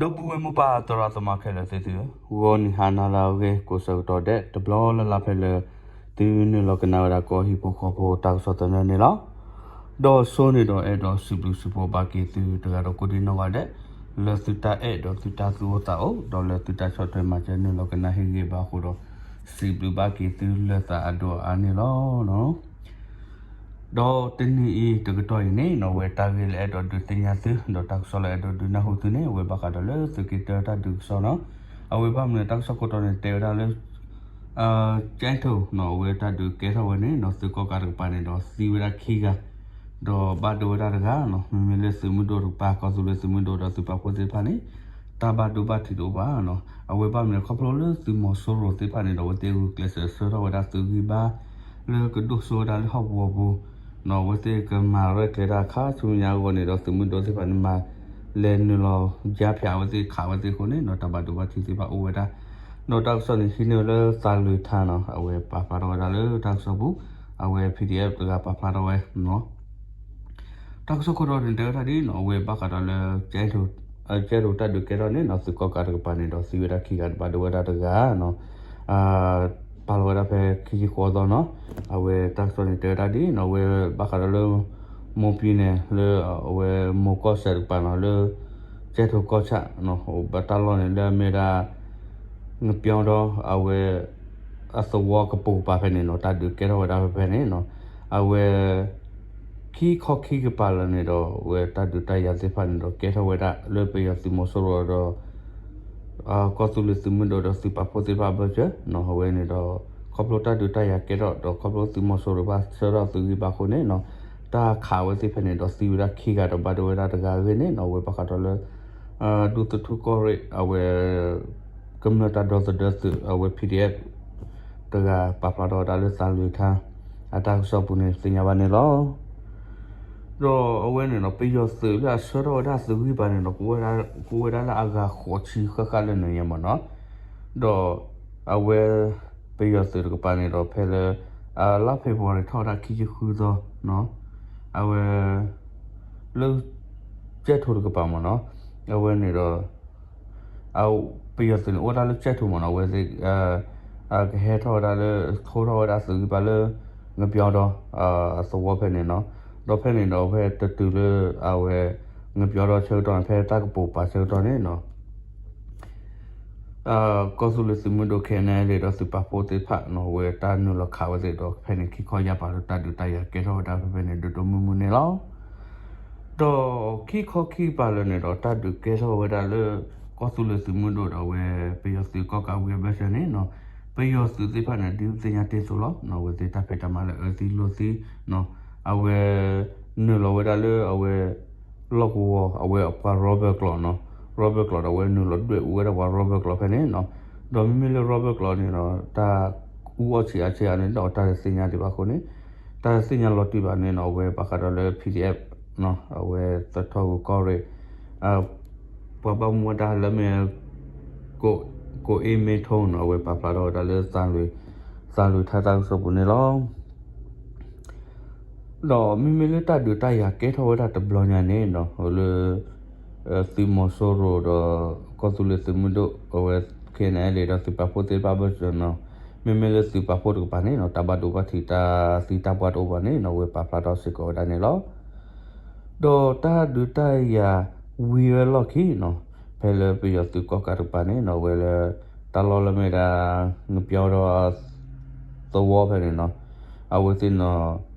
ဒီပုၢ်ဝဲၢ်မိၢ်ပၢ်သရၣ်သမါခဲလၢာ်သ့ၣ်သုဧၢ, ဂီၤနံၤဟါနၤလၢအဂ့ၤ ကိးဆၢကတီၢ်ဒဲး တဘျီလၢ်လၢ်ဖဲလၢ သုနုာ်လီၤကနၣ်ဝဲဒၣ်ကီၢ်ဟံၣ်ဖိဃီဖိတၢ်ကစီၣ်သနၢၣ်န့ၣ်လီၤ. ဒီးဆိန့ၣ်ဒီးအဲၣ်ဒိးစံးဘျုးစံးဖှိၣ်ဘၣ်က့ၤသုတဂၤဒီးကိးဒံနီၢ်ဂၤဒဲး လၢသုတၢ်အဲၣ်ဒီးသုတၢ်သူၣ်အိၣ်သးအိၣ် ဒီးလၢသုတၢ်ဆီၣ်ထွဲမၤစၢၤနုာ်လီၤကနၣ်ဟ့ၣ်ဂံၢ်ဘါအဃိဒီး စံးဘျုးဘၣ်က့ၤသုလၢသးအဒိၣ်အါန့ၣ်လီၤ. ဒီးတနံၤအံၤတကတီၢ်အံၤန့ၣ်နီၣ် အဝဲတၢ်ဂ့ၢ်လၢအဲၣ်ဒိးဒုးသ့ၣ်ညါသု ဒီးတၢ်ကစီၣ်လၢအဲၣ်ဒိးဒုးနၢ်ဟူသုန့ၣ် အဝဲဘၣ်ဃးဒီးလၢသုးက့တၢတၢ်ဒုးကစီၣ်နီၣ်, အဝဲဘၣ်မနုၤတၢ်ကစီၣ်ခိၣ်တီန့ၣ် တဲဝဲဒၣ်လၢ ကၠဲးထိၣ်နီၣ် အဝဲတၢ်ဒုးကဲထီၣ်ဝဲန့ၣ်နီၣ် သုးကီၣ်ကးတကပၤန့ၣ်ဒီးသံဝဲဒၣ်ခံဂၤ ဒီးဘၣ်ဒိဝဲဒၣ်တဂၤနီၣ်, မ့မ့ၢ်လၢသုးမုၢ်ဒိၣ်တကပၤ ကီၢ်သူလ့ၤသုးမုၢ်ဒိၣ်ဒီးသုးပာ်ဖှိၣ်သ့ၣ်တဖၣ်န့ၣ် တၢ်ဘၣ်ဒိဘၣ်ထံးတအိၣ်ဘၣ်နီၣ်, အဝဲဘၣ်မနုၤခီဖျိလၢသုးမီၤစိရိၤသ့ၣ်တဖၣ်န့ၣ်ဒီး အဝဲသ့ၣ်ဂုာ်ကျဲးစၢးဆှၢထီၣ်ဝဲဒၣ်သုးဂံၢ်ဘါ လၢကဒိၣ်စိဝဲဒၣ်လၢဟီၣ်ကဝီၤပူၤ နီၣ် အဝဲသ့ၣ်ကမၤရဲၣ်ကျဲၤတၢ်ခါဆူညါအဂီၢ်န့ၣ်ဒီး သုးမုၢ်ဒိၣ်သ့ၣ်တဖၣ်န့ၣ် မၤလဲၤနုာ်လီၤယါဖၠးအဝဲသ့ၣ်ခးဝဲသ့ၣ်အဃိန့ၣ်နီၣ် တၢ်ဘၣ်ဒိဘၣ်ထံးသ့ၣ်တဖၣ်အိၣ်ဝဲဒၣ်, ဒီးတၢ်ကစီၣ်န့ၣ်ဟံးန့ၢ်လၢသးလွံၢ်ထါနီၣ် အဝဲပာ်ဖျါထီၣ်ဝဲဒၣ်လၢတၢ်ကစီၣ်ပူၤ အဝဲ PDF တဂၤပာ်ဖျါထီၣ်ဝဲ တၢ်ကစီၣ်ခိၣ်တီန့ၣ် တဲဝဲဒၣ်ဒ်နီၣ် အဝဲဘၣ်ဃးဒီးလၢ ကၠဲးထိၣ်တၢ်ဒုးကဲထီၣ်န့ၣ်နီၣ် သုးကီၣ်ကးတကပၤန့ၣ်ဒီး သံဝဲဒၣ်ခံဂၤ တဘၣ်ဒိဝဲဒၣ်တဂၤနီၣ်, ပာ်လီၤဝဲဒၣ်ဖဲခံဆံဃိးသီနီၣ်, အဝဲတၢ်ကစီၣ်န့ၣ် တဲဝဲဒၣ်ဒ်နီၣ် အဝဲဘၣ်ဃးဒီးလၢ မိၢ်ပံၤန့ၣ် လၢအဝဲမိၢ်ကီၢ်စဲၣ်တကပၤနီၣ် လၢ ကၠဲးထိၣ်ကီၢ်ဆၣ်နီၣ် ဘၣ်တၢ်လီၢ်န့ၣ် လၢအမ့ၢ်ဒၣ် ငပျီဒီး အဝဲ အသဝီကပိာ်ကပၤဖဲန့ၣ်နီၣ် တၢ်ဒုးကဲထီၣ်ဝဲဒၣ်ဖဲဖဲန့ၣ်နီၣ်, အဝဲ ခံခီခံကပၤလၢာ်န့ၣ်ဒီး အဝဲတၢ်ဒုးတၢ်ယၤသ့ၣ်တဖၣ်န့ၣ်ဒီး ကဲထီၣ်ဝဲဒၣ်လၢပယီၤသုးမီၤစိရိၤဒီး ကီၢ်သူလ့ၤသုးမုၢ်ဒိၣ်ဒီးသုးပာ်ဖှိၣ်သ့ၣ်တဖၣ်အဘၢၣ်စၢၤနီၣ်, အဝဲန့ၣ်ဒီး ခီဖျိတၢ်ဒုးတၢ်ယၤကဲထီၣ်ဒီး ခီဖျိသုးမီၤစိရိၤဘၣ်ဆှၢထီၣ်သုးဂံၢ်ဘါအဃိန့ၣ်နီၣ်, တၢ်ခးဝဲသ့ၣ်ဖဲန့ၣ်ဒီးသံဝဲဒၣ်ခံဂၤဒီးဘၣ်ဒိဝဲဒၣ်တဂၤအဂ့ၢ်န့ၣ်နီၣ် အဝဲဘၣ်ဃးဒီးလၢ ဒူသထူၣ်ကီၢ်ရ့ၣ် အဝဲ ကမျၢၢ်တၢ်ဒီသဒၢသုး အဝဲ PDF တဂၤပာ်ဖျါထီၣ်ဝဲဒၣ်လၢသးလွံၢ်ထါ အတၢ်ကစီၣ်ပူၤန့ၣ်သ့ၣ်ညါဘၣ်န့ၣ်လီၤ. ဒီးအဝဲန့ၣ်ဒီး ပယီၤသုးလၢအဆှၢထီၣ်ဝဲဒၣ်သုးဂံၢ်ဘါန့ၣ်ဒီး ကအိၣ်ဝဲဒၣ်လၢအဂၤဃိးဆံဃၣ်ဃၣ်လၢနံၤညါမ့ၢ်နီၣ်, ဒီး အဝဲ ပယီၤသုးတကပၤန့ၣ်ဒီး ဖဲလၢ လါဖ့ၤဘြူၤအါရံၤထီၣ်ဝဲဒၣ်ခံဆံဃုသီ အဝဲ လၢ ကၠဲးထိၣ်တကပၤမ့ၢ်နီၣ်, အဝဲန့ၣ်ဒီး ပယီၤသုးန့ၣ် အိၣ်ဝဲဒၣ်လၢကၠဲးထိၣ်မ့ၢ်နီၣ်, အဝဲသ့ၣ် ကဟဲထီၣ်ဝဲဒၣ်လၢ ထိထီၣ်ဝဲဒၣ်သုးဂံၢ်ဘါလၢ ငပျီဒီး အသဝီဖဲန့ၣ်နီၣ်, ဒီးဖဲန့ၣ်ဒီး ဖဲတတုၤလၢအဝဲ ငပျီဒီးဆၢကတီၢ်န့ၣ် ဖဲတၢ်ကပိာ်ပာ်ဆၢကတီၢ်န့ၣ်နီၣ် ကီၢ်သူလ့ၤသုးမုၢ်ဒိၣ် ခဲအံၤန့ၣ် ဒီးသုးပာ်ဖှိၣ်သ့ၣ်တဖၣ်နီၣ် အဝဲတၢ်နုာ်လီၤခးဝဲသ့ၣ်ဒီး ဖဲန့ၣ်ခံခီယါပၤလၢတၢ်ဒုးတၢ်ယၤကဲထီၣ်ဝဲဒၣ်ဖဲဖဲန့ၣ် ဒိၣ်ဒိၣ်မုၢ်မုၢ်န့ၣ်လီၤ. ဒီးခံခီခံကပၤလၢာ်န့ၣ်ဒီး တၢ်ဒုးကဲထီၣ်ဝဲဒၣ်လၢ ကီၢ်သူလ့ၤသုးမုၢ်ဒိၣ်ဒီးအဝဲ ပယီၤသုးကီၣ်ကးဝံၤအဘၢၣ်စၢၤန့ၣ်နီၣ်, ပယီၤသုးသ့ၣ်တဖၣ်န့ၣ် ဒ်ပသ့ၣ်ညါတ့ၢ်အသိးလီၤ, အဝဲသ့ၣ်တၢ်ဖံးတၢ်မၤလၢအၢသံလိာ်သံ အဝဲ နုာ်လီၤဝဲဒၣ်လၢအဝဲ လီၢ်ကဝီၤ အဝဲပှၤ rubber ကျိးနီၣ်, rubber ကျိးဒီးအဝဲနုာ်လီၤဒွဲၣ်အူဝဲဒၣ်ပှၤ rubber ကျိးဖဲန့ၣ်နီၣ်, ဒီးမ့မ့ၢ်လၢ rubber ကျိးန့ၣ်ဒီး တၢ်အူအီၣ်ဆံးအါဆံးအါန့ၣ်ဒီးတၢ်တသ့ၣ်ညါဒံးဘၣ်အဃိန့ၣ်, တၢ်တသ့ၣ်ညါလီၤတံၢ်ဘၣ်န့ၣ်နီၣ် အဝဲဘၣ်ဃးဒီးလၢ PDF နီၣ် အဝဲသထီၣ်ဂုၤကီၢ်ရ့ၣ် ပှၤဘၣ်မူဘၣ်ဒါလၢအမ့ၢ် ကိးအ့မ့ထိနီၣ် အဝဲပာ်ဖျါထီၣ်ဝဲဒၣ်လၢ သးလွံၢ်ထါတၢ်ကစီၣ်ပူၤန့ၣ်လီၤ. ဒီးမ့မ့ၢ်လၢတၢ်ဒုးတၢ်ယၤကဲထီၣ်ဝဲဒၣ်တဘျီညါန့ၣ်နီၣ် လၢ သုးမီၤစိရိၤဒီး ကီၢ်သူလ့ၤသုးမုၢ်ဒိၣ် အဝဲ ခဲအံၤန့ၣ် လံာ်ဒီးသုးပာ်ဖှိၣ်သ့ၣ်တဖၣ်အဘၢၣ်စၢၤနီၣ်, မ့မ့ၢ်လၢသုးပာ်ဖှိၣ်တကပၤန့ၣ်နီၣ် တၢ်ဘၣ်ဒိဘၣ်ထံးတၢ်သံတၢ်ပှၢ်တအိၣ်ဘၣ်န့ၣ်နီၣ် အဝဲပာ်ဖျါထီၣ်စ့ၢ်ကီးဝဲဒၣ်န့ၣ်လီၤ. ဒီးတၢ်ဒုးတၢ်ယၤဝံၤဝဲလီၢ်ခံနီၣ် ဖဲလၢပယီၤသုးကီၣ်ကးတကပၤန့ၣ်နီၣ် အဝဲလၢ တၢ်လီၢ်လၢမ့ၢ်ဒၣ် ငပျီဒီး သဝီဖဲန့ၣ်နီၣ် အဝဲသ့ၣ်နီၣ်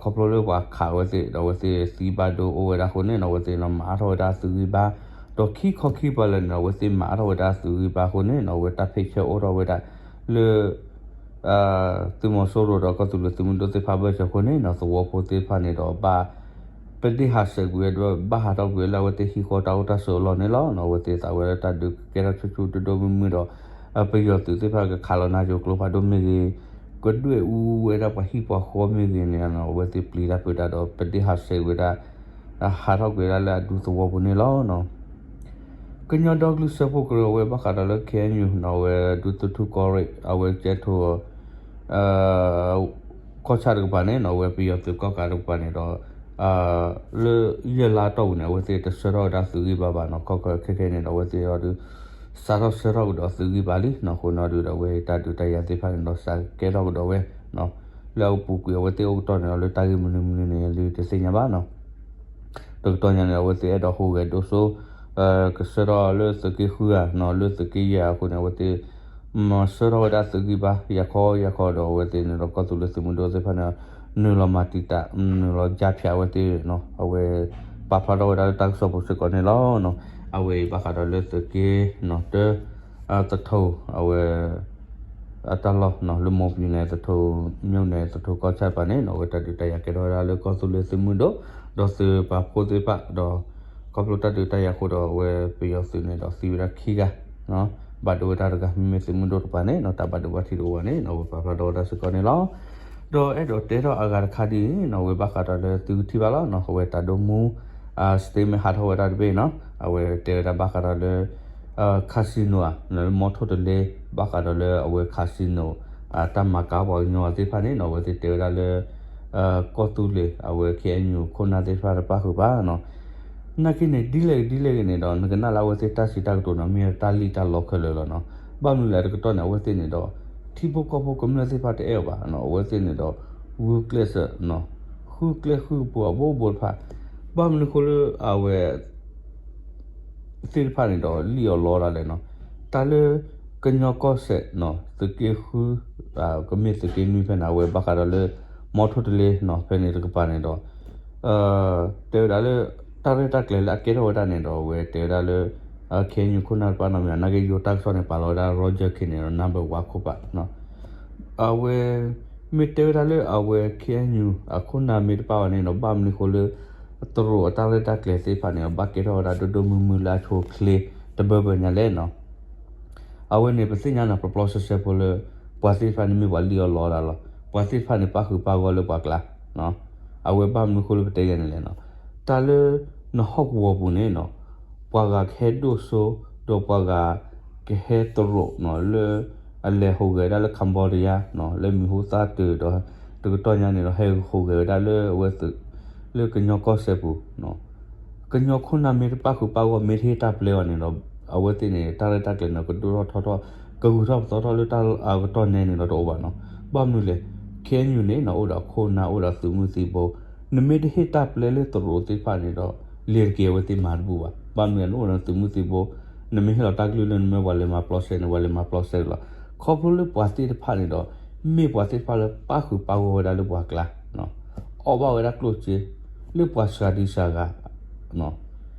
ခီဖျိလၢပှၤခးဝဲသ့ၣ်ဒီး အဝဲသ့ၣ်သံဘၣ်ဒိအိၣ်ဝဲဒၣ်အဃိန့ၣ်နီၣ် အဝဲသ့ၣ်နီၣ် မၤအါထီၣ်ဝဲဒၣ်သုးဂံၢ်ဘါ, ဒီးခံခီခံကပၤလၢာ်န့ၣ်နီၣ် အဝဲသ့ၣ်မၤအါထီၣ်ဝဲဒၣ်သုးဂံၢ်ဘါအဃိန့ၣ်နီၣ် အဝဲတၢ်ဖ့ၣ်ဆၢအိၣ်ထီၣ်ဝဲဒၣ်လၢ သုးမီၤစိရိၤဒီးကီၢ်သူလ့ၤသုးမုၢ်ဒိၣ်သ့ၣ်တဖၣ်အဘၢၣ်စၢၤအဃိန့ၣ်နီၣ် သဝီဖိသ့ၣ်တဖၣ်န့ၣ်ဒီးဘၣ် ပဒ့ၣ်ဟးဆှဲးကွံာ်ဝဲဒီး ဘၣ်ဟးထီၣ်ကွံာ်ဝဲလၢအဝဲသ့ၣ်ဟံၣ်ဃီတၢ်အိၣ်တၢ်ဆိးအလီၢ်န့ၣ်လီၤ. အဝဲသ့ၣ်သးဝဲလၢတၢ်ဒုးကဲထီၣ်ဆူၣ်ဆူၣ်ဒိၣ်ဒိၣ်မုၢ်မုၢ်ဒီး ပယီၤသုးသ့ၣ်တဖၣ်ကခးလီၤနါယိၤကျိဖးဒိၣ်မ့ၢ်ဂ့ၤ, ကဒွဲၣ်အူဝဲဒၣ်ပှၤဟံၣ်ပှၤဃီမ့ၢ်ဂ့ၤန့ၣ် အဝဲသ့ၣ်ပျံၤတၢ်ဖုးတၢ်ဒီး ပဒ့ၣ်ဟးဆှဲးဝဲဒၣ် ဟးထီၣ်ကွံာ်ဝဲဒၣ်လၢအဒူသဝီပူၤန့ၣ်လီၤ. ကညီဒီကလုာ်စၢဖှိၣ်ကရၢအဝဲဘၣ်ဃးဒီးလၢ ခဲအံၤန့ၣ် အဝဲဒူသထူၣ်ကီၢ်ရ့ၣ် အဝဲကၠဲးထိၣ် ကီၢ်ဆၣ်တကပၤန့ၣ်နီၣ် အဝဲပယီၤသုးကီၣ်ကးတကပၤန့ၣ်ဒီး လၢယဲၢ်လါအတီၢ်ပူၤန့ၣ် အဝဲသ့ၣ်တဆှၢထီၣ်ဝဲဒၣ်သုးဂံၢ်ဘါဘၣ်နီၤ, ခီခီခဲခဲန့ၣ်ဒီး အဝဲသ့ၣ်အီၤဒုး စးထီၣ်ဆှၢထီၣ်ကဒီးသုးဂံၢ်ဘါလံနီၤ, အဃိန့ၣ်ဒုးဒီး အဝဲတၢ်ဒုးတၢ်ယၤသ့ၣ်တဖၣ်န့ၣ်ဒီး စးကဲထီၣ်ကဒီးဝဲ လၢအပူၤကွံာ်အဝဲသ့ၣ်အိၣ်ကတီၢ်န့ၣ်ဒီး လၢတၢ်ဂ့ၢ်မနုၤမနုၤန့ၣ် ဒုးတသ့ၣ်ညါဘၣ်နီၤ. တကတီၢ်ညါန့ၣ် အဝဲသ့ၣ်အဲၣ်ဒိးဟူးဂဲၤဒိၣ်စိ ကဆှၢထီၣ်လၢသုးက့ဃုဧါနီၤ, လၢသုးက့ယဲၢ်အဃိန့ၣ် အဝဲသ့ၣ် မၤဆှၢထီၣ်ဝဲဒၣ်သုးဂံၢ်ဘါ ယၤခီယၤခီဒီး အဝဲသ့ၣ်န့ၣ်ဒီး ကီၢ်သူလ့ၤသုးမုၢ်ဒိၣ်သ့ၣ်တဖၣ်န့ၣ် နုာ်လီၤမၤတံာ်တာ် နုာ်လီၤယါဖၠးအဝဲသ့ၣ်နီၤ, အဝဲ ပာ်ဖျါထီၣ်ဝဲဒၣ်လၢတၢ်ကစီၣ်ပူၤစ့ၢ်ကီးန့ၣ်လီၤ. အဝဲအံၤဘၣ်ဃးဒီးလၢသုးက့နီၤ တၢ သထိး အဝဲ အတၢ်လီၢ်နီၤ လၢမိၢ်ပၠံၤန့ၣ် သထိး မျိန့ၣ် သထိးကီၢ်ဆၣ်တပၤန့ၣ်နီၤ အဝဲတၢ်ဒုးတၢ်ယၤကဲထီၣ်ဝဲဒၣ်လၢကီၢ်သူလ့ၤသုးမုၢ်ဒိၣ် ဒီးသုးပာ်ဖှိၣ်သ့ၣ်တဖၣ်ဒီး ခီဖျိတၢ်ဒုးတၢ်ယၤအဃိဒီး အဝဲပယီၤသုးန့ၣ်ဒီးသံဝဲဒၣ်ခံဂၤ ဘၣ်ဒိဝဲဒၣ်တဂၤ မ့မ့ၢ်သုးမုၢ်ဒိၣ်တပၤန့ၣ်နီၤ တၢ်ဘၣ်ဒိဘၣ်ထံးတအိၣ်ဘၣ်န့ၣ်နီၤ အဝဲပာ်ဖျါထီၣ်ဝဲဒၣ်စ့ၢ်ကီးန့ၣ်လီၤ. ဒီးအဲၣ်ဒိးတဲထီၣ်အဂၤတခါဒ်အံၤနီၤ အဝဲဘၣ်ဃးဒီးလၢသုကထံၣ်ဘၣ်လီၤနီၤ အဝဲတၢ်ဒိမူ statement ဟးထီၣ်ဝဲဒၣ်တဘ့ၣ်နီၤ အဝဲတဲဝဲဒၣ်ဘၣ်ဃးဒီးလၢ casino ဧါ လၢမီထိၣ်တလ့ ဘၣ်ဃးဒီးလၢအဝဲ casino တၢ်မၤကၤပှၤကညီသ့ၣ်တဖၣ်န့ၣ်နီၤ အဝဲသ့ၣ်တဲဝဲဒၣ်လၢ ကီၢ်သူလ့ၤ အဝဲ KNU ခိၣ်နၢ်သ့ၣ်တဖၣ်တပၣ်ဃုာ်ဘၣ်နီၤ နာ်က့န့ၣ် ဒ်လဲၣ်ဂ့ၤဒ်လဲၣ်ဂ့ၤန့ၣ်ဒီး နကနၣ်လၢအဝဲသ့ၣ်တၢ်စံးတၢ်ကတိၤန့ၣ် မ့ၢ်တၢ်လံၣ်တၢ်လီခဲလၢာ်လီၤနီၤ ဘၣ်မနုၤလဲၣ်တကတီၢ်န့ၣ် အဝဲသ့ၣ်န့ၣ်ဒီး ထံဖိကီၢ်ဖိကမျၢၢ်သ့ၣ်တဖၣ်တအဲၣ်အီၤဘၣ်နီၤ အဝဲသ့ၣ်န့ၣ်ဒီး ဂုာ်ကျဲးစၢး ဃုကျဲဃုကပူၤအဘိဘိတဖၣ် ဘၣ်မနုၤဃိလၢအဝဲ သ့ၣ်တဖၣ်န့ၣ်ဒီးလံၣ်အီၤလီဒၣ်လဲာ်နီၤ တၢ်လၢ ကညီကီၢ်စဲၣ်နီၤ သုးက့ဃု ကမ့ၢ်သုးက့နွံဖဲန့ၣ် အဝဲဘၣ်ဃးဒီးလၢ မီထိၣ်တလ့နီၤ ဖဲန့ၣ်တကပၤန့ၣ်ဒီး တဲဝဲဒၣ်လၢ တၢ်ရဲၣ်တၢ်ကျဲၤလၢအကဲထီၣ်ဝဲဒၣ်န့ၣ်ဒီး အဝဲတဲဝဲဒၣ်လၢ KNU ခိၣ်နၢ်တပၣ်နီတမံၤ နာ်က့ယိၤတၢ်ကစီၣ်န့ၣ် ပာ်လီၤဝဲဒၣ် Roger Khin န့ၣ်ဒီး number one ခိၣ်ပာ် အဝဲ မ့ၢ်တဲဝဲဒၣ်လၢအဝဲ KNU အခိၣ်နၢ်မ့ၢ်တပၣ်ဘၣ်န့ၣ်ဒီး ဘၣ်မနုၤဃိလၢ တရူးအတၢ်ရဲၣ်တၢ်ကျဲၤသ့ၣ်တဖၣ်န့ၣ် ဘၣ်ကဲထီၣ်ဝဲဒၣ်ဒိၣ်ဒိၣ်မုၢ်မုၢ်လၢအဆိအချ့တဘၢဘၢညါလဲၣ်နီၤ အဝဲန့ၣ် ပသ့ၣ်ညါန့ၣ် ပျီပျီဆှဲဆှဲဖိလၢ ပှၤသ့ၣ်တဖၣ်န့ၣ်မ့ၢ်ပှၤလံၣ်အီၣ်လီအီၣ်ဒၣ်လီၤ. ပှၤသ့ၣ်တဖၣ်န့ၣ် ပၣ်ဃုာ်ပၣ်ဂီၢ်လၢပှၤကျါ အဝဲဘၣ်မနုၤဃိလၢပတဲယဲန့ၣ်လဲၣ်နီၤ. တၢ်လၢနဟီၣ်ကဝီၤပူၤန့ၣ်နီၤ ပှၤဂၤကဟဲဒိၣ်စိ ဒီးပှၤဂၤကဟဲတရူးနီၤ လၢအလဲၤဟူးဂဲၤဒၣ်လၢ Cambodia နီၤ လၢမံၤဟူသၣ်တုၤဒီး တကတီၢ်ညါန့ၣ်ဒီး ဟဲဟူးဂဲၤဝဲဒၣ်လၢအဝဲ လၢကညီကီၢ်စဲၣ်ပူၤ ကညီခိၣ်နၢ်မ့ၢ်တပၣ်ဃုာ်ပၣ်ဂီၢ် မ့ၢ်တဟ့ၣ်တၢ်ပျဲအီၤန့ၣ်ဒီး အဝဲသ့ၣ်န့ၣ် တၢ်ရဲၣ်တၢ်ကျဲၤန့ၣ် ကဒိၣ်ထီၣ်ထီထီၣ် ကဂုၤထီၣ်ပသီထီၣ်လၢတၢ်အကတီၢ်နဲန့ၣ်ဒီးတအိၣ်ဘၣ်နီၤ. ဘၣ်မနုၤလဲၣ် ခဲအံၤန့ၣ်နီၤ အိၣ်ဒီးခိၣ်နၢ် အိၣ်ဒီးသုးမုၢ်သံၣ်ဘိ နမ့ၢ်တဟ့ၣ်တၢ်ပျဲလၢတရူးသ့ၣ်တဖၣ်န့ၣ်ဒီး လဲၤတက့ၤအဝဲသ့ၣ်မၤတဘူၣ်ဘၣ်. ဘၣ်မနုၤလဲၣ် နအိၣ်ဒီးသုးမုၢ်သံၣ်ဘိ နမ့ၢ်ဟ့ၣ်လီၤတၢ်ကလုၢ်လၢနမ့ၢ်ပှၤလဲၤမၤပျီစဲန့ၣ် ပှၤလဲၤမၤပျီစဲလီၤ. ခီဖျိလၢပှၤသ့ၣ်တဖၣ်န့ၣ်ဒီး မ့ၢ်ပှၤသ့ၣ်တဖၣ်လၢပၣ်ဃုာ်ပၣ်ဂီၢ်ဝဲဒၣ်လၢပှၤကျါ အီၣ်ဘၣ်ဝဲဒၣ်ကျိၣ်စ့ လၢပှၤစှၤဒံစှၤဂၤ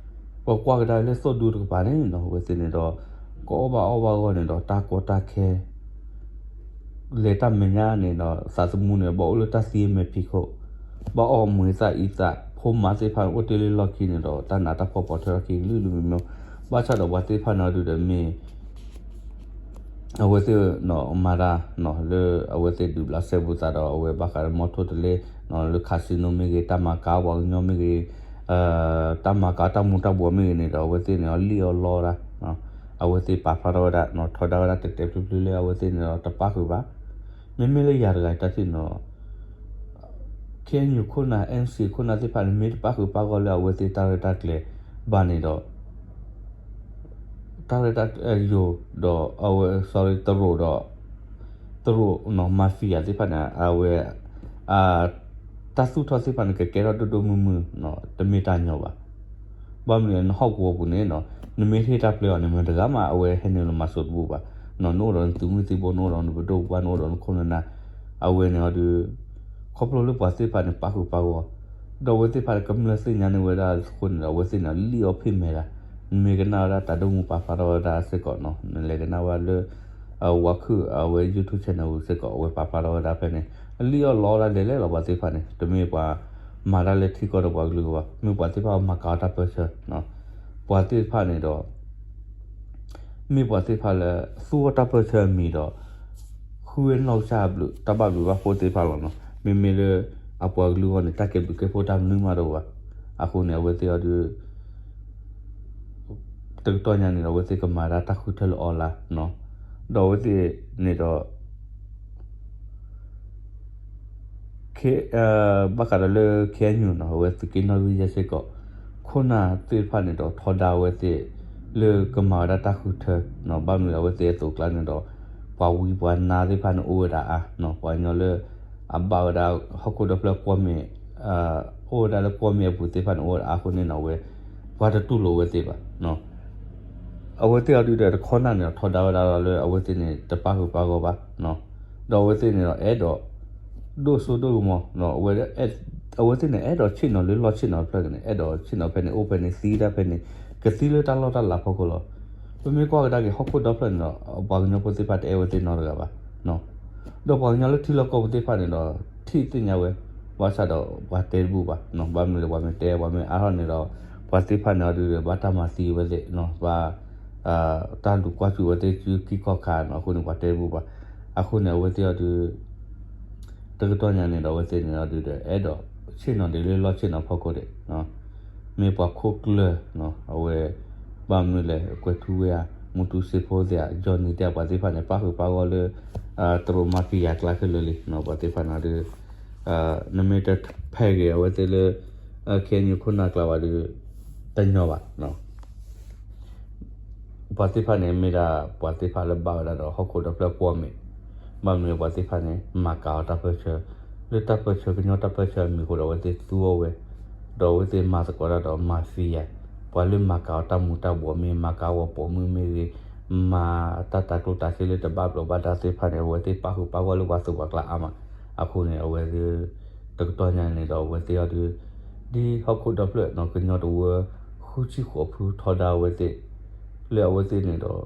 ပကွၢ်ကဒါလၢသိၣ်ဒူတကပၤန့ၣ်နီၤ အဝဲသ့ၣ်န့ၣ်ဒီး ကအီၣ်ဘၣ်အီၣ်ဘၣ်ဂီၢ်န့ၣ်ဒီး တၢ်ကီတၢ်ခဲ လဲၤတၢ်မဲာ်ညါန့ၣ်ဒီး သးသမူန့ၣ် ဘၣ်အိၣ်လၢတၢ်သံအမဲာ်ဖံးခိၣ် ဘၣ်အီၣ်မူၤသၣ်အံသၣ် ဖိမါသ့ၣ်တဖၣ်အိၣ်တ့ၢ်လၢလီၢ်ခံန့ၣ်ဒီး တၢ်နးတၢ်ဖှီၣ်ပိာ်ထွဲထီၣ်ခံကလုာ်ကလုာ်မံၤမံၤ ဘၣ်ဆၣ်ဒီးပှၤသ့ၣ်တဖၣ်န့ၣ်အီၤဒုးဒီးမ့ၢ် အဝဲသ့ၣ်မၤတၢ်လၢအဝဲသ့ၣ်ဒုးဘျးစဲဘူးသးဒီး အဝဲဘၣ်ဃးလၢမီထိၣ်တလ့ လၢ casino မ့ၢ်ဂ့ၤ တၢ်မၤကၤပှၤကညီမ့ၢ်ဂ့ၤ တၢ်မၤကၤတၢ်မူၤတၢ်ဘှီးမ့ၢ်ဂ့ၤန့ၣ်ဒီး အဝဲသ့ၣ်န့ၣ် အလံၣ်အီၣ်လီတၢ် အဝဲသ့ၣ်ပာ်ဖျါထီၣ်ဝဲဒၣ် ထီဒါဝဲဒၣ်တဲာ်တဲာ်ဖျုးဖျုးလၢအဝဲသ့ၣ်န့ၣ်ဒီးတပၣ်ဃုာ်ဘၣ်. မ့မ့ၢ်လၢယၤတဂၤအတၢ်ထံၣ်န့ၣ် KNU ခိၣ်နၢ် NCA ခိၣ်နၢ်သ့ၣ်တဖၣ်န့ၣ် မ့ၢ်တပၣ်ဃုာ်ပၣ်ဂီၢ်လၢအဝဲသ့ၣ်တၢ်ရဲၣ်တၢ်ကျဲၤဘၣ်န့ၣ်ဒီး တၢ်ရဲၣ်တၢ်ကျဲၤယိၤဒီးအဝဲ sorry တရူးဒီး တရူးနီၤ mafia သ့ၣ်တဖၣ်န့ၣ် အဝဲ တၢ်သူၣ်ထီၣ်သ့ၣ်တဖၣ်န့ၣ် ကကဲထီၣ်ဒိၣ်ဒိၣ်မုၢ်မုၢ် တမ့ၢ်တၢ်ညီဘၣ်. ဘၣ်မနုၤလဲၣ် နဟီၣ်ကဝီၤပူၤန့ၣ်နီၤ နမ့ၢ်တဟ့ၣ်တၢ်ပျဲအီၤန့ၣ် မတၤတဂၤမး အဝဲဟဲနုာ်လီၤမၤစိးတဘူၣ်ဘၣ်. နအိၣ်ဒီးနသုးမုၢ်သံၣ်ဘိ နအိၣ်ဒီးနပဒိၣ်ပပှၢ် နအိၣ်ဒီးနခိၣ်နနၢ် အဝဲန့ၣ်အီၤဒီး ခီဖျိလၢပှၤသ့ၣ်တဖၣ်န့ၣ် ပၣ်ဃုာ်ပၣ်ဂီၢ် ဒီးအဝဲသ့ၣ်တဖၣ်န့ၣ် ကမျၢၢ်သ့ၣ်ညါန့ၢ်ဝဲဒၣ်အဃိန့ၣ်ဒီး အဝဲသ့ၣ်န့ၣ် လံၣ်အီၣ်ဖ့ၣ်မဲာ်ဒၣ် နမ့ၢ်ကနၣ်ဝဲဒၣ်တၢ်ဒိၣ်မူပာ်ဖျါထီၣ်ဝဲဒၣ်စ့ၢ်ကီးနီၤ နလဲၤကနၣ်ဝဲဒၣ်လၢ ဝါခုၣ်အဝဲ YouTube channel ပူၤစ့ၢ်ကီး အဝဲပာ်ဖျါထီၣ်ဝဲဒၣ်ဖဲန့ၣ် အလံၣ်အီၣ်လီတၢ်လဲၤလဲၣ်လီၤ ပှၤသ့ၣ်တဖၣ်န့ၣ် တမ့ၢ်ပှၤမၤတၢ်လၢထံကီၢ်ဒီးပှၤကလုာ်အဂီၢ်ဘၣ် မ့ၢ်ပှၤသ့ၣ်တဖၣ်မၤကၤအီၣ်တၢ်ပၢၢ်ဆၢ ပှၤသ့ၣ်တဖၣ်န့ၣ်ဒီး မ့ၢ်ပှၤသ့ၣ်တဖၣ်လၢ သူအီၣ်တၢ်ပၢၢ်ဆၢအမံၤဒီး ဃုဝဲနီၢ်ကစၢ်အဘျုး တၢ်ဘၣ်ဘျုးဘၣ်ဖှိၣ်သ့ၣ်တဖၣ်လီၤနီၤ မ့မ့ၢ်လၢ အပှၤကလုာ်အဂီၢ်န့ၣ် တၢ်ကဲဘျုးကဲဖှိၣ်တၢ်မနုၤမးတအိၣ်ဘၣ်. အဃိန့ၣ် အဝဲသ့ၣ်အီၤဒုး တကတီၢ်ညါန့ၣ်ဒီး အဝဲသ့ၣ်ကမၤဒၣ်တၢ်ဃုထၢလၢ online နီၤ ဒီးအဝဲသ့ၣ်န့ၣ်ဒီး ဘၣ်ဃးဒီးလၢ ခ့ၣ်အဲၣ်ယူၣ် နီၤ အဝဲသုးက့နီၣ်ဂံၢ်ယဲၢ်စ့ၢ်ကီး ခိၣ်နၢ်သ့ၣ်တဖၣ်န့ၣ်ဒီးထီဒါအဝဲသ့ၣ် လၢကမၤဝဲဒၣ်တၢ်ဃုထၢနီၤ ဘၣ်မနုၤလဲၣ်အဝဲသ့ၣ်အသိးကျါန့ၣ်ဒီး ပှၤဝံပှၤနါသ့ၣ်တဖၣ်န့ၣ်အိၣ်ဝဲဒၣ်အါနီၤ ပှၤကညီလၢ အဘၣ်ဝဲဒၣ်ဟီၣ်ခိၣ်ဒီဖျၢၣ်ကွီၢ်မ့ၢ် အိၣ်ဝဲဒၣ်လၢကွီၢ်မ့ၢ်အပူၤသ့ၣ်တဖၣ်န့ၣ် အိၣ်ဝဲဒၣ်အါအဃိန့ၣ်နီၤ အဝဲ ပှၤတတူၢ်လိာ်အဝဲသ့ၣ်ဘၣ် အဝဲသ့ၣ်အီၤဒုးဒီးတခီနၢ်န့ၣ်ဒီးထီဒါဝဲဒၣ်လီၤလၢအဝဲသ့ၣ်န့ၣ်တပၣ်ဃုာ်ပၣ်ဂီၢ်ဘၣ်, ဒီးအဝဲသ့ၣ်န့ၣ်ဒီးအဲၣ်ဒိး ဒိၣ်စိဒိၣ်ကမီၤ, အဝဲသ့ၣ်န့ၣ်အဲၣ်ဒိးဆ့ၣ်နီၤလၢလီၢ်ဆ့ၣ်နီၤတဖျၢၣ်န့ၣ် အဲၣ်ဒိးဆ့ၣ်နီၤဖဲန့ၣ် အိၣ်ဖဲန့ၣ် သံတၢ်ဖဲန့ၣ် ကသံလၢတၢ်လီၢ်တၢ်လၤဖီခိၣ်လီၤ. ပမ့ၢ်ကွၢ်ကဒါက့ၤဟီၣ်ခိၣ်ဒီဖျၢၣ်န့ၣ်ဒီး ပှၤကညီဖိသ့ၣ်တဖၣ်တအဲၣ်ဝဲသ့ၣ်နီတဂၤဘၣ် ဒီးပှၤကညီလၢထံလီၢ်ကီၢ်ပူၤသ့ၣ်တဖၣ်န့ၣ်ဒီး ထံၣ်သ့ၣ်ညါဝဲ, ဘၣ်ဆၣ်ဒီးပှၤတဲတဘူၣ်ဘၣ်, ဘၣ်မနုၤလဲၣ် ပှၤမ့ၢ်တဲ ပှၤမ့ၢ်အါထီၣ်န့ၣ်ဒီး ပှၤသ့ၣ်တဖၣ်န့ၣ်အီၤဒုးဒီး ဘၣ်တၢ်မၤသံဝဲသ့ၣ်, ဘၣ် တၢ်လူၤကွၢ်စူၣ်ဝဲသ့ၣ်စုခံခီၣ်ခါနီၤ အဃိန့ၣ် ပှၤတဲတဘူၣ်ဘၣ်. အဃိန့ၣ် အဝဲသ့ၣ်အီၤဒုး တကတီၢ်ညါန့ၣ်ဒီး အဝဲသ့ၣ်န့ၣ်အီၤဒုးဒီး အဲၣ်ဒိးဆ့ၣ်နီၤဒ်လၢလီၢ်ဆ့ၣ်နီၤဖီခိၣ်ဒံး မ့ၢ်ပှၤခိၣ်ကျၢၢ် အဝဲ ဘၣ်မနုၤလဲၣ် ကွဲၤထူဝ့ဧါ, မူတူစ့ဖိသ့ၣ်ဧါ, ကၠီနံၤသ့ၣ် ပှၤသ့ၣ်တဖၣ်န့ၣ် ပၣ်ဃုာ်ပၣ်ဂီၢ်လၢ တရူးမၤဖံးယၤကျါခဲလၢာ်လံ ပှၤသ့ၣ်တဖၣ်န့ၣ်ဒီး နမ့ၢ်တဖဲးဂ့ၤအဝဲသ့ၣ်လၢ ခ့ၣ်အဲၣ်ယူၣ် ခိၣ်နၢ်ကျါဘၣ်ဒီး တညီဘၣ် ပှၤသ့ၣ်တဖၣ်န့ၣ် မ့ၢ်ဒၣ်ပှၤသ့ၣ်တဖၣ်လၢဘၣ်ဝဲဒၣ်ဒီးဟီၣ်ခိၣ်ဒီဖျၢၣ်ကွီၢ်မ့ၢ်, ဘၣ်မနုၤပှၤသ့ၣ်တဖၣ်န့ၣ် မၤကၤအီၤတၢ်ပၢၢ်ဆၢ, လၢတၢ်ပၢၢ်ဆၢ ကညီတၢ်ပၢၢ်ဆၢအမံၤအဃိဒီး အဝဲသ့ၣ်သူအီၤဝဲ, ဒီးအဝဲသ့ၣ်မၤသကိးတၢ်ဒီးမၤသံယၤ, ပှၤလၢမၤကၤအီၤတၢ်မူၤတၢ်ဘှီးမ့ၢ် မၤကၤအီၤပိာ်မုၣ်မ့ၢ်ဂ့ၤ, မၤတၢ်တၤကျိၣ်တၤစ့လၢတဘၣ်ဘျီးဘၣ်ဒါသ့ၣ်တဖၣ်န့ၣ် အဝဲသ့ၣ်ပၣ်ဃုာ်ပၣ်ဂီၢ်လၢပှၤသူၣ်ပှၤကျါအါမး, အဃိန့ၣ် အဝဲသ့ၣ် တကတီၢ်ညါန့ၣ်ဒီး အဝဲသ့ၣ်အီၤဒုး ဒ်ဟီၣ်ခိၣ်ဒီဖျၢၣ်နီၤ ကညီတဝၢ ဃုဆံဃိးဖုထီဒါအဝဲသ့ၣ် လၢအဝဲသ့ၣ်န့ၣ်ဒီး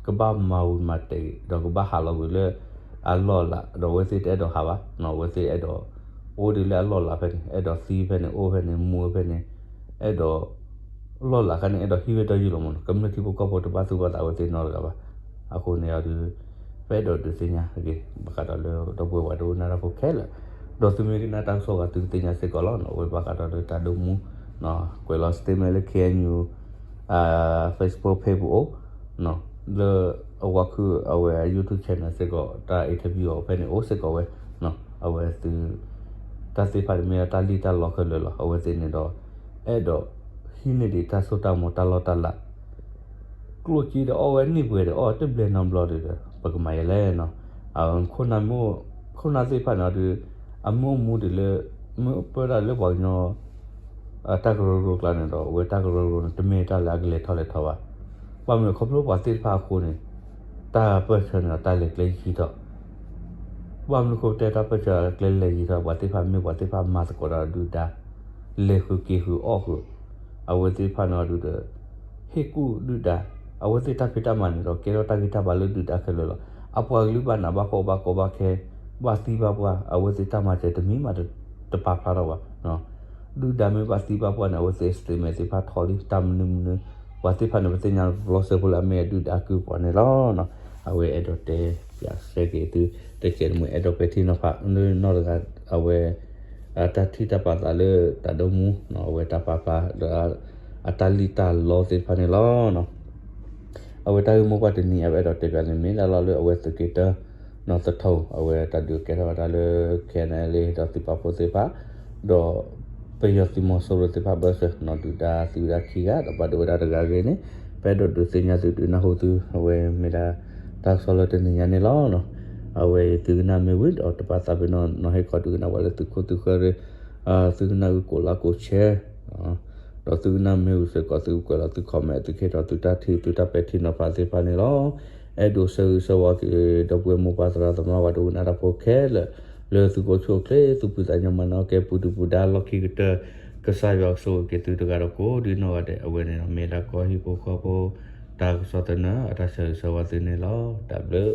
ကဘၣ်မၤဝံၤမၤတဲာ်ဂ့ၤ ဒီးကဘၣ်ဟးလီၤကွံာ်လၢအလီၢ်အလၤ ဒီးအဝဲသ့ၣ်တအဲၣ်ဒိးဟးဘၣ်, အဝဲသ့ၣ်အဲၣ်ဒိး အိၣ်ဒံးလၢအလီၢ်အလၤဖဲန့ၣ် အဲၣ်ဒိးသံဖဲန့ၣ် အိၣ်ဖဲန့ၣ် မူဖဲန့ၣ် အဲၣ်ဒိး လီၢ်လၤခါန့ၣ် အဲၣ်ဒိးဟံးဝဲဒီးယုၢ်လီၤမးနီၤ ကမျၢၢ်ထံဖိကီၢ်ဖိတဘၣ်သူၣ်ဘၣ်သးအဝဲသ့ၣ်နီတဂၤဘၣ်. အဃိန့ၣ်အီၤဒုး ပအဲၣ်ဒိးဒုးသ့ၣ်ညါဂ့ၤ ဘၣ်ဃးဒီးလၢဒီပုၢ်ဝဲၢ်ပှၤဒိကနၣ်တၢ်ဖိခဲလၢာ်, ဒီးသုမ့ၢ်ကနၣ်တၢ်ကစီၣ်ဂၤသုကသ့ၣ်ညါစ့ၢ်ကီးလီၤနီၤ အဝဲဘၣ်ဃးဒီးလၢတၢ်ဒိၣ်မူ ကွဲးလီၤ statement လၢ ခ့ၣ်အဲၣ်ယူၣ် Facebook page ပူၤအိၣ် လၢအဝဲခုၣ်အဝဲ YouTube channel စ့ၢ်ကီး တၢ် interview အီၤဖဲန့ၣ်အိၣ်စ့ၢ်ကီးဝဲ, အဝဲသု တၢ်သ့ၣ်တဖၣ်န့ၣ်မ့ၢ်ဒၣ်တၢ်လံၣ်တၢ်လီခဲလၢာ်လီၤ. အဝဲသ့ၣ်န့ၣ်ဒီး အဲၣ်ဒိး ဟံးန့ၢ်ဒံးတၢ်စိတၢ်ကမီၤတၢ်လီၢ်တၢ်လၤ ကျိၣ်စ့ဒီးအီၣ်ဝဲနံၣ်ပှဲၤဒီး အီၣ်တဘျဲၣ်နီတဘျီဒီး ပကမၤယဲလဲၣ်နီၤ. ခိၣ်နၢ်မ့ၢ် ခိၣ်နၢ်သ့ၣ်တဖၣ်န့ၣ်ဒီး အမ့ၢ်အိၣ်မူဒံးလၢ မ့ၢ်ပၢဒၣ်လၢပှၤကညီ တၢ်ကရၢကရိကျါန့ၣ်ဒီး အဝဲတၢ်ကရၢကရိန့ၣ် တမ့ၢ်တၢ်လၢအကလဲၤထီၣ်လဲၤထီဘၣ်. ဘၣ်မနုၤခီဖျိပှၤသ့ၣ်တဖၣ်အဃိန့ၣ် တၢ်ပၢၢ်ဆၢန့ၣ်ဒီးတၢ်လဲၤကျဲယံာ်ထီၣ် ဘၣ်မနုၤဃိတဲတၢ်ပၢၢ်ဆၢကျဲလဲၤယံာ်ထီၣ် ပှၤသ့ၣ်တဖၣ်မ့ၢ်ပှၤသ့ၣ်တဖၣ်မၤသကိးတၢ်ဒုၣ်ဒါ လဲၤဃုာ်က့ၤဃုာ်အီၣ်ဃုာ် အဝဲသ့ၣ်တဖၣ်န့ၣ်အီၤဒုးဒီး ဟ့ၣ်ကူၣ်ဒုၣ်ဒါ အဝဲသ့ၣ်တၢ်ဖံးတၢ်မၤန့ၣ်ဒီးကဲထီၣ်တၢ်ဂံၢ်တၢ်ဘါလၢဒုၣ်ဒါခဲလၢာ်လီၤ. အပှၤကလုာ်ဘၣ်နးဘၣ်ဖှီၣ်ဘၣ်ကီဘၣ်ခဲ ဘၣ်သံဘၣ်ပှၢ် အဝဲသ့ၣ်တၢ်မၤစၢၤတမံၤမးတပာ်ဖျါထီၣ်ဘၣ် ဒုၣ်ဒါမ့ၢ်ဘၣ်သံဘၣ်ပှၢ်န့ၣ် အဝဲသ့ၣ် statement သ့ၣ်တဖၣ်ထီၣ်လံ တၢ်မနုၤမနုၤ ပှၤသ့ၣ်တဖၣ်န့ၣ် ပသ့ၣ်ညါဘျီစဲဖိလၢအမ့ၢ်အဒုၣ်ဒါကုၢ်ပှၤန့ၣ်လီၤ. အဝဲအဲၣ်ဒိးတဲပၠးစဲက့ၤသု တကဲးတမှဲၤ အဲၣ်ဒိးပဲာ်ထံနီၤဖး နီၢ်တဂၤ အဝဲ တၢ်ထံၣ်တၢ်ပာ်သးလၢတၢ်ဒိၣ်မူ အဝဲတၢ်ပာ်ဖျါဒီး အတၢ်လံၣ်တၢ်လီသ့ၣ်တဖၣ်န့ၣ်လီၤ. အဝဲတၢ်ဂ့ၢ်မိၢ်ပှၢ်တနံၤ အဝဲအဲၣ်ဒိးတဲပၠးန့ၣ် မ့ၢ်ဒၣ်လီၤလၢအဝဲသုးက့တၢ နီၢ်သထူ အဝဲတၢ်ဒုးကဲထီၣ်ဝဲဒၣ်လၢ ခဲအံၤလ့ ဒီးသုးပာ်ဖှိၣ်သ့ၣ်တဖၣ် ဒီး ပယီၤသုးမီၤစိရိၤသ့ၣ်တဖၣ်ဘၢၣ်စၢၤ နီၢ်ဒုၣ်ဒါသံဝဲဒၣ်ခံဂၤ ဒီးဘၣ်ဒိဝဲဒၣ်တဂၤအဂ့ၢ်န့ၣ် ပအဲၣ်ဒိးဒုးသ့ၣ်ညါသုဒုးနၢ်ဟူသု အဝဲမ့ၢ်ဒၣ် တၢ်ကစီၣ်လၢတနံၤညါန့ၣ်လီၤ. အဝဲသုကနၣ်မ့ၢ်ဝံၤဒီးတပာ်သးပ့ၤနီၣ် နီၢ်ဟ့ၣ်ခီဒုးကနၣ်ပှၤလၢသုခိၣ်သုဃၢၤရ့ၣ် သုကနၣ်ဂုၢ်ကိးလါကိး share ဒီးသုကနၣ်မ့ၢ်ဝံၤစ့ၢ်ကီး သုကကွဲးလီၤသု comment သုကဟ့ၣ်ထီၣ်သုတၢ်ထံၣ်သုတၢ်ပဲာ်ထံနီၤဖးသ့ၣ်တဖၣ်န့ၣ်လီၤ. အဲၣ်ဒိးဆၢဂ့ၤဆၢဝါက့ၤ ဒီပုၢ်ဝဲၢ်မိၢ်ပၢ်သရၣ်သမါပှၤဒိကနၣ်တၢ်ဖိခဲလၢာ် လၢသုကအိၣ်ဆူၣ်အိၣ်ချ့ သူၣ်ဖှံသးညီမၤနၢၤကဲပူၤဒုၣ်ပူၤဒါလီၢ်ခံကတၢၢ် ကစၢ်ယွၤကဆိၣ်ဂ့ၤက့ၤသုတဂၤဒီးကိးဒ်နီၢ်ဂၤဒဲး အဝဲန့ၣ်မ့ၢ်ဒၣ်ကီၢ်ဟံၣ်ဖိဃီဖိ တၢ်ကစီၣ်သနၢၣ် အတၢ်ဆၢဂ့ၤဆၢဝါသုန့ၣ်လီၤ. တၢ်ဘျုး